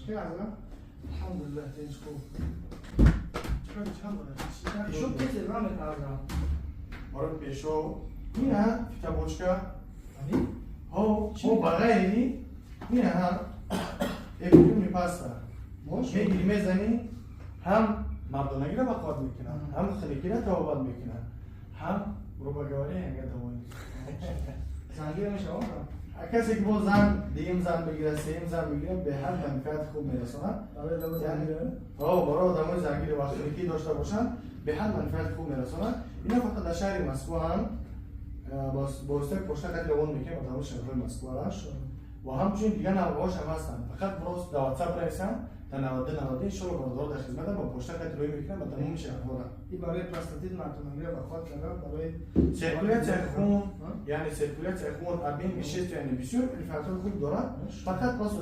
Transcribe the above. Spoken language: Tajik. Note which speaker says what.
Speaker 1: Чӣ?
Speaker 2: Алҳамдулиллаҳ, тинч, хуб. Чикор, чанд бора?
Speaker 1: Пешоб тез наметарзам.
Speaker 2: Барои пешоб ина фитобочка.
Speaker 1: Ами?
Speaker 2: Ҳо, ҳо, ба ғайри ина ҳам эпидемии паста.
Speaker 1: Бош.
Speaker 2: Мегири, мезанӣ, ҳам мардонагиро ба қувват мекунад, ҳам хеликиро табобат мекунад, ҳам, грубо говоря, янга давони.
Speaker 1: Зангир мешавам?
Speaker 2: Касе ки бо зан, дуюм зан бигирад, сеюм зан бигирад, беҳад манфиати хуб мерасонад.
Speaker 1: Барои одамои зангир?
Speaker 2: Ҳо, барои одамои зангир ва хеликӣ дошта бошанд, беҳад манфиати хуб мерасонад. Ина фақат дар шаҳри Москва ҳам бо воситаи пошта қати равон мекунем ба тамоми шаҳрҳои Москвара ва ҳамчунин дигар навъҳош ҳам ҳастанд. Фақат просто дар WhatsApp нависанд дар 92 92, иншолло, бародаро дар хизматам, ба пошта қати роҳӣ мекунам ба тамоми шаҳрҳора.
Speaker 1: И барои простатит, мардонагиро ба қувват кардан, барои
Speaker 2: циркуляция хун, яъне циркуляция хун, обмен веществ, яъне бисёр манфиатҳои хуб дорад. Фақат просто